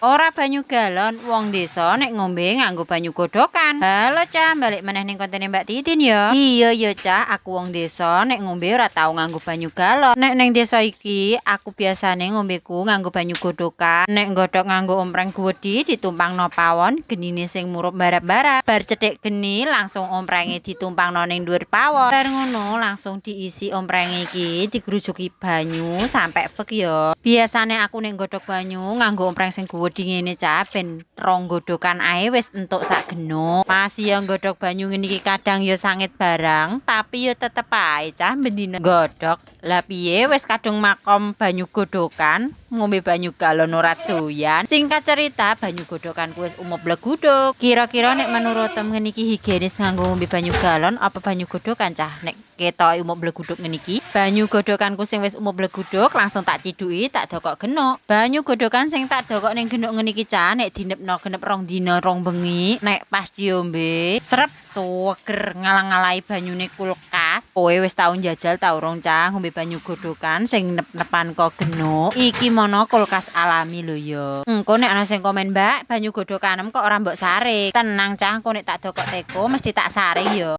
Ora banyu galon, wong desa nek ngombe nganggo banyu godhokan. Halo, Cah, balik meneh ning kontene Mbak Titin ya. Iya ya, Cah, aku wong desa nek ngombe ora tau nganggo banyu galon. Nek ning desa iki aku biasane ngombeku nganggo banyu godhokan. Nek nggodhog nganggo ompreng gwedhi ditumpangno pawon, genine sing murup barap-barap. Bar cethik geni langsung omprenge ditumpangno ning dhuwur pawon. Bar ngono langsung diisi omprenge iki, digrujuki banyu sampe fek ya. Biasane aku nek nggodhog banyu nganggo ompreng sing gwedhi ngene, Cah, ben rong godhokan ae wis entuk sak genuk. Pas ya nggodhog banyu ngene iki kadang ya sangit barang, tapi ya tetep ae, Cah, bendina nggodhog. Lah piye, wis kadung makom banyu godhokan, ngombe banyu galon ora doyan. Singkat cerita, banyu godhokanku wis umup bleguduk. Kira-kira nek menurutmu ngene iki higienis nganggo ngombe banyu galon apa banyu godhokan, Cah? Nek ketoke umup bleguduk ngene iki, banyu godhokanku sing wis umup bleguduk langsung tak ciduki, tak dokok genuk. Banyu godhokan sing tak dokok ning genuk ngene iki, Cah, nek dinepno genep 2 dina 2 bengi, nek pas diombe srep suweger ngalah-ngalahi banyune kulkas. Kowe wis tau njajal ta urung, Cah, ngombe banyu godhokan sing nep-nepan kok genuk? Iki mono kulkas alami lho ya. Engko nek ana sing komen, "Mbak, banyu godhokanem kok ora mbok saring." Tenang, Cah, engko nek tak dokok teko mesti tak saring ya.